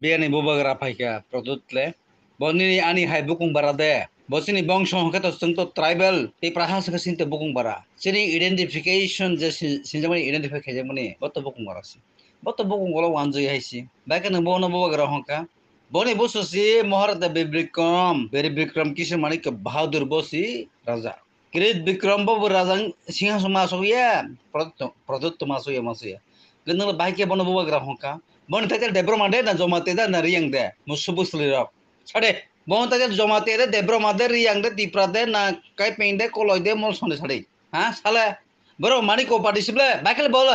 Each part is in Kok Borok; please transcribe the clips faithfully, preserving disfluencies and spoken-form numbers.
Biyani bubagra phaikha Pradyut le. Bo nini ani hai bukung bara de. Bo chini bongso hwnkhe to chwng to tribal tei praha se sinte bukung bara. Chini identification je si-, sinjakmani identify khaijakmani bo to bukung bara se. Bo to bukung ulo wanjui hai se. Bai khe nwng bono bubagra hwnkha. Boni busu si Maharata Bir Bikram, Bir Bikram Kishore Manikya Bahadur bo si raja. Kirit Bikram bo bo raja singhason ma asok ya, Pradyut, Pradyut ma asok ya, ma asok ya. Gwnang le bai khe bono bubagra hwnkha. Boni title Debbarma de na Jamatia de na Riyang de, musu busli rok. Sade, bono title Jamatia de, Debbarma de, Riyang de, Tipra de, na Kaipeng de, Koloi de, Molsong de sade. Ha, sale. Boro mani ko party sible, bai khe le bol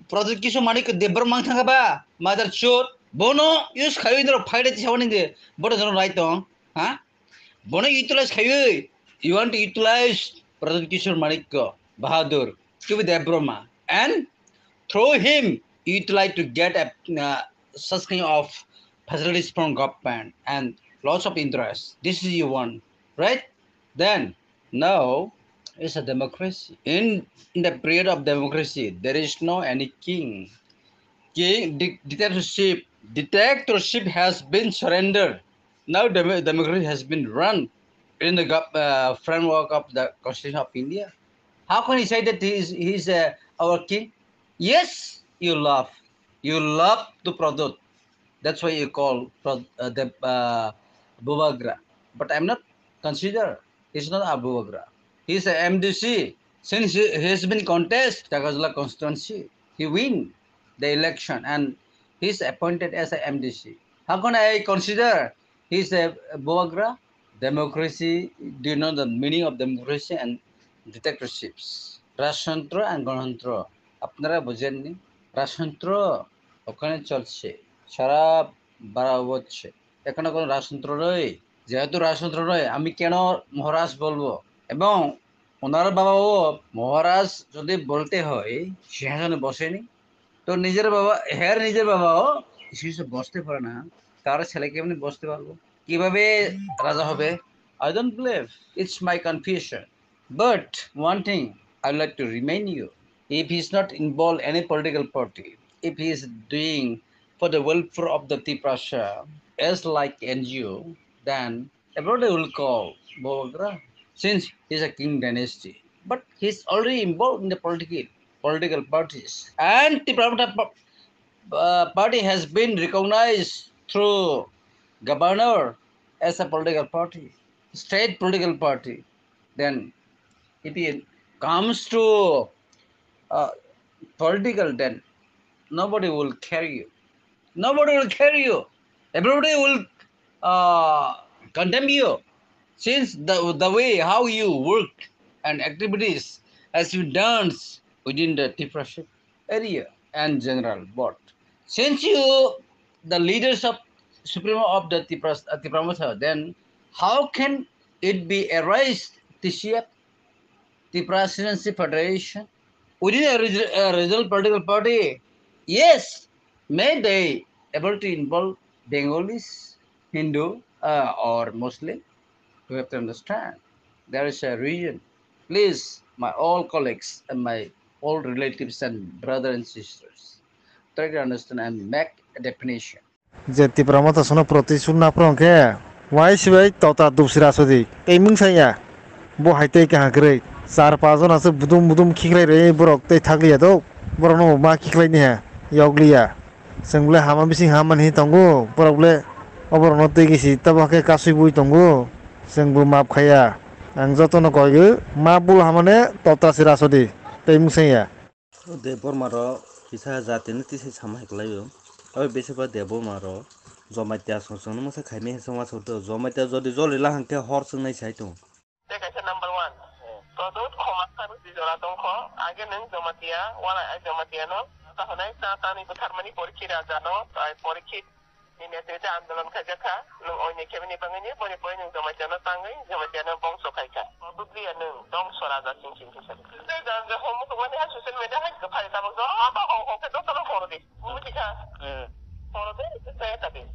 Pradyut Kishore Manikya Debbarma thangkha ba, mother chode. Bono use khayo indro fight de sawani de, bodo jono right tong. Ha? Bono utilize khayo. You want to utilize Pradyut Kishore Manikya Bahadur to be Debbarma, and through him you try to get a, uh, such kind of facilities from government and lots of interest. This is you want, right? Then now it's a democracy. In, in the period of democracy, there is no any king. King di-, dictatorship, dictatorship has been surrendered. Now dem-, democracy has been run in the gov-, uh, framework of the Constitution of India. How can you say that he is, he is, uh, our king? Yes, you love. You love to Pradyut. That's why you call Prad-, uh, the, uh, Bubagra. But I'm not consider. He's not a Bubagra. He's a M D C. Since he, he has been contest Chakrajala constituency, he win the election and he's appointed as a M D C. How can I consider he's a Bubagra? Democracy, do you know the meaning of democracy and dictatorships? রাজতন্ত্র and গণতন্ত্র। আপনারা বুঝেননি? রাজতন্ত্র ওখানে চলছে সারা বারো বছর। এখানে কোনো রাজতন্ত্র নেই। যেহেতু রাজতন্ত্র নেই, আমি কেন মহারাজ বলবো? এবং ওনার বাবাও মহারাজ যদি বলতে হয়, সিংহাসনে বসেনি। তো নিজের বাবা, হের নিজের বাবাও সিংহাসনে বসতে পারে না, তার ছেলে কেমনি বসতে পারবো? কিভাবে রাজা হবে? I don't believe. It's my confusion. But one thing I like to remind you, if he is not involved any political party, if he is doing for the welfare of the Tiprasa as like N G O, then everybody will call Bubagra, since he's a king dynasty. But he's already involved in the political, political parties. And Tipra Motha pa-, uh, party has been recognized through governor as a political party, state political party. Then if it comes to, uh, political, then nobody will care you. Nobody will care you. Everybody will, uh, condemn you. Since the, the way how you work and activities has been done within the Tiprasa area and general board. Since you, the leaders of Supremo of the Tipra, uh, Tipra Motha, then how can it be erased, T C F, Tipra Citizenship Federation, within a reg-, a regional political party? Yes, may they able to involve Bengalis, Hindu, uh, or Muslim. We have to understand there is a region. Please, my all colleagues and my all relatives and brother and sisters, try to understand and make a definition. Je Tipra Motha sono proti sunna prong khe, wai sibai tota dubsira sodi, tei mung saya, bo hai tei kaha kwrwi, char pas jona se budum budum khiklai rwi borok tei thakliya do, borok no ma khiklai ni ha, yokliya. Chwng bwle hama bising hama hinwi tongo, borok bwle oborokno twi kisi tabo khe kasui bui tongo, chwng bo map khaiya. Ang jotono koi o, map bul hamane tota se rasodi, tei mung sengya. Debbarma rok kisa jatini tisai sama hai kwlai o. Abo besi ba Debbarma rok Jamatia song song no masa khaimai hai song ma song tong. Jamatia jodi joli la hang khe hor chwngnai sai tong. Tei kaisa number one. Pradyut khoma kha rwdi jora tongkho. Age nwng Jamatia, walai ai Jamatia no. Kahonai ta tani bwtharmani Porikhi raja no, ai Porikhi ni netrite andolon khaijak kha. Nwng oini khe bini bangwi ni, boni pore nwng Jamatia no tangwi, Jamatia no bongso khai kha. Pradyut ya nwng dongso raja sing sing khe sadi. Tei jang je homo tongmani hai social media hai kwphai tabuk joto hong hong khe joto no horo di. Buji kha. Horo de, tei ta di.